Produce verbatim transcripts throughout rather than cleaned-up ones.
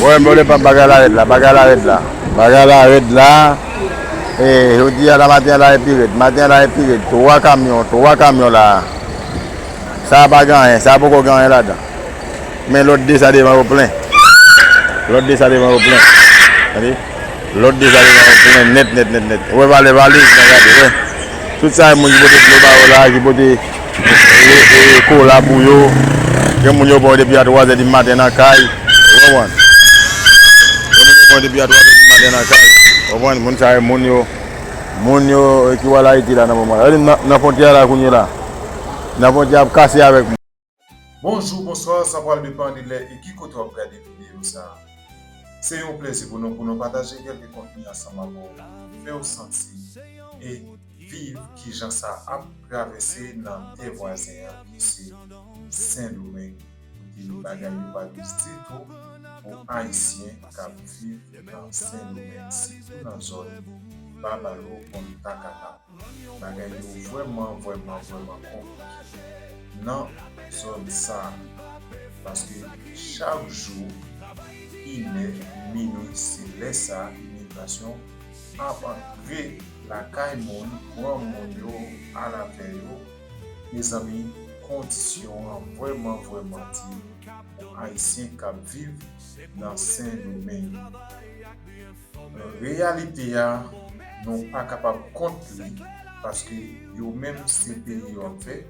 Wè, mwen, pa bagay la rèd la, bagay la rèd la. Bagay la rèd la. E, jodi a la maten an la e pi rèd. Maten an la e pi rèd. Twa kamyon, twa kamyon la. Sa pa gen anyen, sa poko gen anyen ladan. Men lòt de sa devan yo plen. Lòt de sa devan yo plen. Tande? Lòt de sa devan yo plen nèt, nèt, nèt, nèt. Wè valè valiz nan gade, wè. Tout sa e moun ki pote dlo ba yo la, ki pote e, e, kola pou yo. Gen moun yo pran depi a twa zè di maten nan kay. Ou konprann? Gen moun yo pran depi a twa zè di maten nan kay. Ou konprann? Moun sa e moun yo, moun yo, e, ki wè Ayiti la nan moman la. Gade nan, nan fwontyè la kounye la. Nan fwontyè ap kase avèk moun. Bonjou, bonswa, sa pral depann de lè e ki kote w ap gade videyo sa a. Se yon plezi pou nou, pou nou pataje kèlke kontni ansanm avè w, fè w santi e viv kijan sa ap travèse nan tè vwazen an ki se Sendomeng, kote bagay yo pa dous ditou pou Ayisyen k ap viv nan Sendomeng, sitou nan zòn Babalo, Pòntakata. Bagay yo vrèman, vrèman, vrèman konplike nan zòn sa a. Paske chak jou, inè, minwi, se lè sa a, imigrasyon ap antre lakay moun, pran moun yo, al avè yo. Mezanmi, kondisyon an vrèman, vrèman di pou Ayisyen k ap viv nan Sendomeng. Reyalite a, nou pa kapab kont li, paske yo menm se peyi yo ap fè,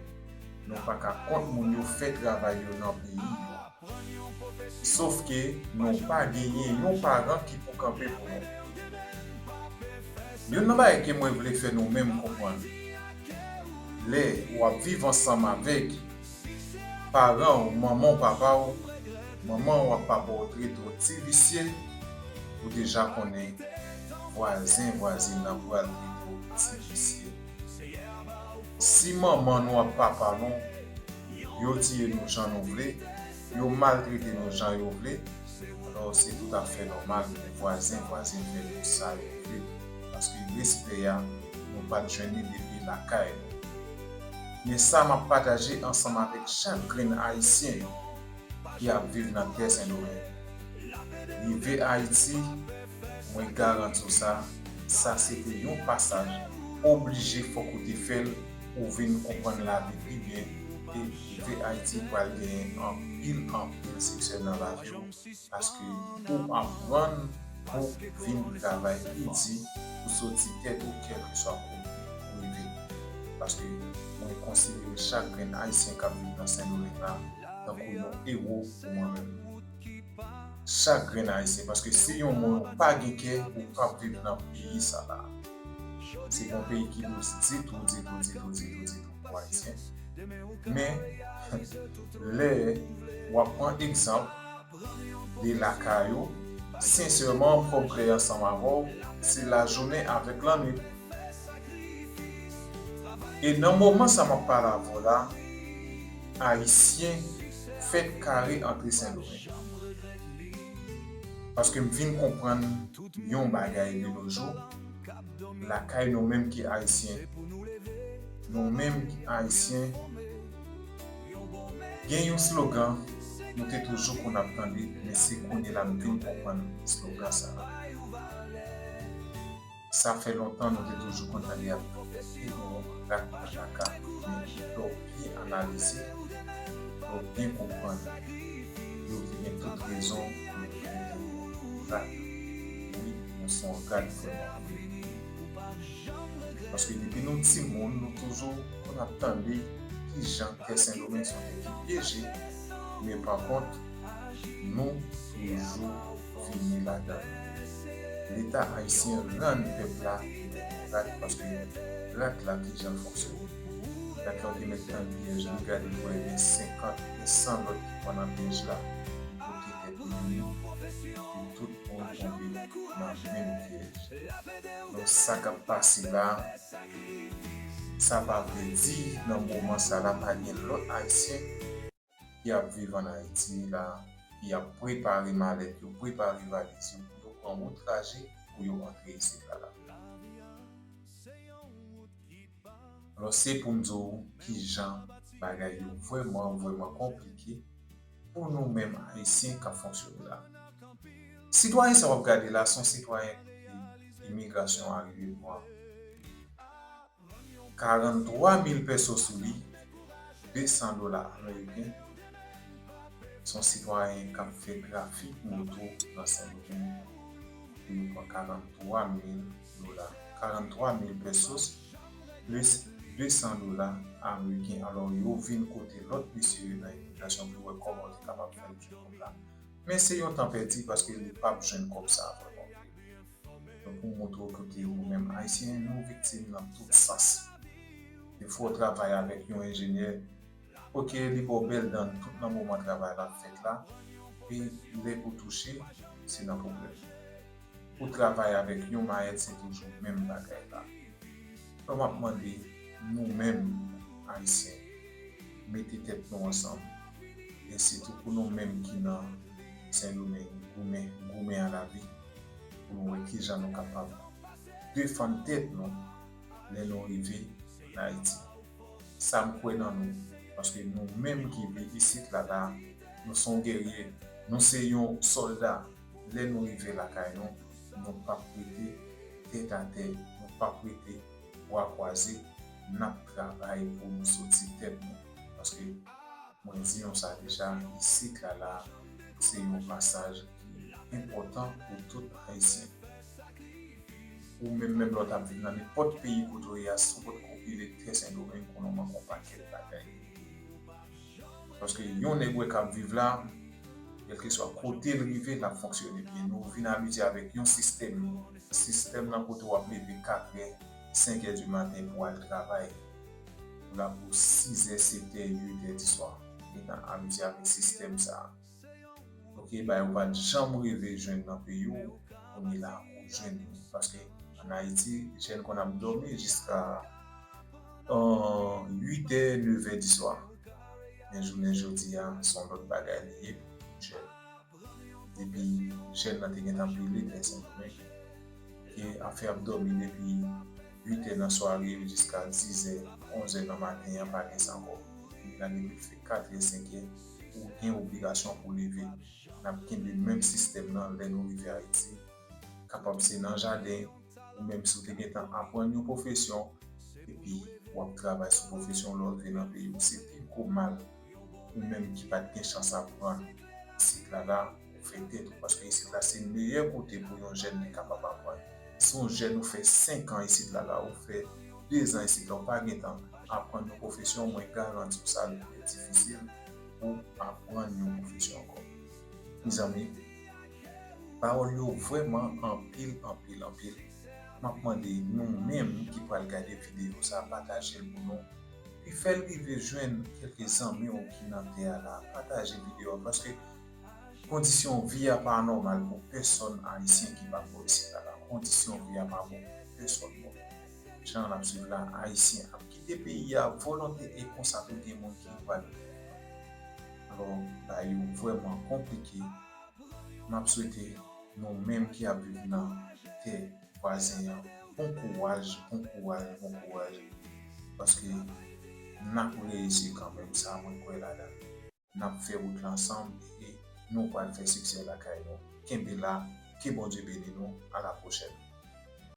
nou pa ka kont moun yo fè travay yo nan peyi yo. Sofke nou pa genyen yon paran ki pou kanpe pou nou. Youn nan bagay ke mwen vle fè nou menm konprann, lè w ap viv ansanm avèk paran w, manman w, papa w, manman w ak papa w trete w ti visye, ou deja konnen vwazen, vwazen nan pral trete w ti visye. Si manman nou ak papa nou, yo tiye nou jan nou vle, yo maltrete nou jan yo vle, alò se toutafè nòmal pou vwazen, vwazen fè nou sa yo vle. Paske respè a, nou pa t jwenn li depi lakay nou. Men sa m ap pataje ansanm avèk chak grenn Ayisyen ki ap viv nan tè Sendomeng. Rive Ayiti, mwen garanti w sa, sa se te yon pasaj oblije, fòk ou te fè l, ou vin konprann lavi pi byen, e rive Ayiti pral genyen anpil, anpil siksè nan lavi w, paske ou aprann pou vin travay pi di, pou soti tèt ou, kèlkeswa kote ou rive. Paske mwen konsidere chak grenn Ayisyen k ap viv nan Sendomeng la tankou yon ewo pou mwen menm. Chak grenn Ayisyen, paske si yon moun pa gen kè, ou p ap viv nan peyi sa la. Se pa yon peyi ki dous ditou, ditou, ditou, ditou, ditou pou Ayisyen. Men, lè w ap pran egzanp de lakay ou, sensèman, m fò m klè ansanm avè w, se lajounen avèk lannwit. E nan moman sa m ap pale avè w la, Ayisyen fèt kare antre Sendomeng. Paske m vin konprann yon bagay de nos jours, lakay nou menm ki Ayisyen, nou menm ki Ayisyen, gen yon slogan nou te toujou konn ap tande, men se kounye la m vin konprann slogan sa a. Sa fè lontan nou te toujou konn tande ap di, "Pi bon rat nan kaka." Men lè w byen analize, lè w byen konprann, yo te gen tout rezon pou yo rele nou rat. Wi, nou se yon rat vrèman vre. Paske depi nou timoun, nou toujou konn ap tande kijan tè Sendomeng se yon tè ki pyeje, men pa kont, nou toujou vini ladan l. Leta ayisyen rann pèp la rat, paske rat la ki jan l fonksyone. Rat la ou te mèt nan pyèj li, gade pou wè gen senkant, gen san lòt ki pran nan pyèj la, pou kite pou li, pou tout moun tonbe nan menm pyèj. Donk sa k ap pase la, sa pa vle di nan moman sa la pa gen lòt ayisyen ki ap viv ann Ayiti la, ki ap prepare malèt yo, prepare valiz yo, pou yo pran wout traje, pou yo antre isit la, la. Alò, se pou m di w kijan bagay yo vrèman, vrèman konplike pou nou menm Ayisyen k ap fonksyone la. Sitwayen sa w ap gade la, se yon sitwayen ki imigrasyon a rive pran karannntwa mil peso sou li, de san dola ameriken. Se yon sitwayen k ap fè trafik moto nan Sendomeng. Pou yo pran karannntwa mil dola, karannntwa mil pesos, plis de san dola ameriken. Alò, yo vin kote lòt mesye yo nan imigrasyon pou wè kòman yo te kapab fè l jwenn kòb la. Men se yon tan pèdi paske li p ap jwenn kòb sa vrèman vre. Donk, pou montre w kote nou menm Ayisyen, nou viktim nan tout sans. Defwa w travay avèk yon enjenyè, oke, li ba w bèl dan tout nan moman travay la ap fèt la, epi lè pou touche, se nan pwoblèm. Ou travay avèk yon mayèt, se toujou menm bagay la. Donk, m ap mande nou menm, Ayisyen, mete tèt nou ansanm. E sitou pou nou menm ki nan Sendomeng, goumen, goumen a lavi, pou nou wè kijan nou kapab defann tèt nou lè nou rive ann Ayiti. Sa m kwè nan nou, paske nou menm ki viv isit la, la, nou se yon gèrye, nou se yon sòlda. Lè nou rive lakay nou, nou p ap rete tèt atè, nou p ap rete bra kwaze, n ap travay pou nou soti tèt nou. Paske mwen di nou sa deja, isit la, la, se yon pasaj ki enpòtan pou tout Ayisyen. Ou menm, menm lè w t ap viv nan nenpòt peyi kote w ye a, si w potko rive tè Sendomeng, konnen w manke yon pakèt bagay. Paske yon nèg w wè k ap viv la, kèlkeswa kote l rive, l ap fonksyone byen. Nou vin abitye avèk yon sistèm. Sistèm nan kote w ap leve katrè, senkè di maten pou w al travay. Ou la pou sizè, setè, uitè di swa. Gentan abitye avèk sistèm sa a. Oke, bagay ou pa t janm reve jwenn nan peyi w, kounye la ou jwenn li. Paske ann Ayiti, jèn konn ap dòmi jiska, euh, uitè, nevè di swa. Men jounen jodi a, se yon lòt bagay li ye pou jèn. Depi jèn nan te gentan pile tè Sendomeng, ke afè ap dòmi depi uitè nan sware jiska dizè, onzè nan maten an, pa gen sa ankò. Kounye la depi l fè katrè, senkè, ou gen obligasyon pou leve. N ap kenbe menm sistèm nan lè nou rive Ayiti. Kapab se nan jaden, ou menm si w te gentan aprann yon pwofesyon, epi w ap travay sou pwofesyon w lè w rive nan peyi w. Se pi gwo mal ou menm ki pa t gen chans aprann isit la, la, ou fè tèt ou, paske isit la se meyè kote pou yon jèn li kapab aprann. Si yon jèn ou fè senk an isit la, la, ou fè de zan isit la, ou pa gentan aprann yon pwofesyon, mwen garanti w sa, li pi difisil pou aprann yon pwofesyon ankò. Mezanmi, pawòl yo vrèman anpil, anpil, anpil. M ap mande nou menm ki pral gade videyo sa, pataje l pou nou. Epi fè l rive jwenn kèlke zanmi w ki nan tè a la. Pataje videyo a, paske kondisyon vi a pa nòmal pou pèsòn Ayisyen ki pa bò isit la, la. Kondisyon vi a pa bon pou pèsòn bò. Jan n ap swiv la, Ayisyen ap kite peyi a volonte e konsa tou gen moun ki pral. Alò, bagay yo vrèman konplike. M ap swete nou menm ki ap viv nan tè vwazen an, bon kouraj, bon kouraj, bon kouraj. Paske n ap reyisi kanmenm, sa mwen kwè ladan. N ap fè wout la ansanm e nou pral fè siksè lakay nou. Kenbe la, ke Bondye beni nou, a la pwochèn.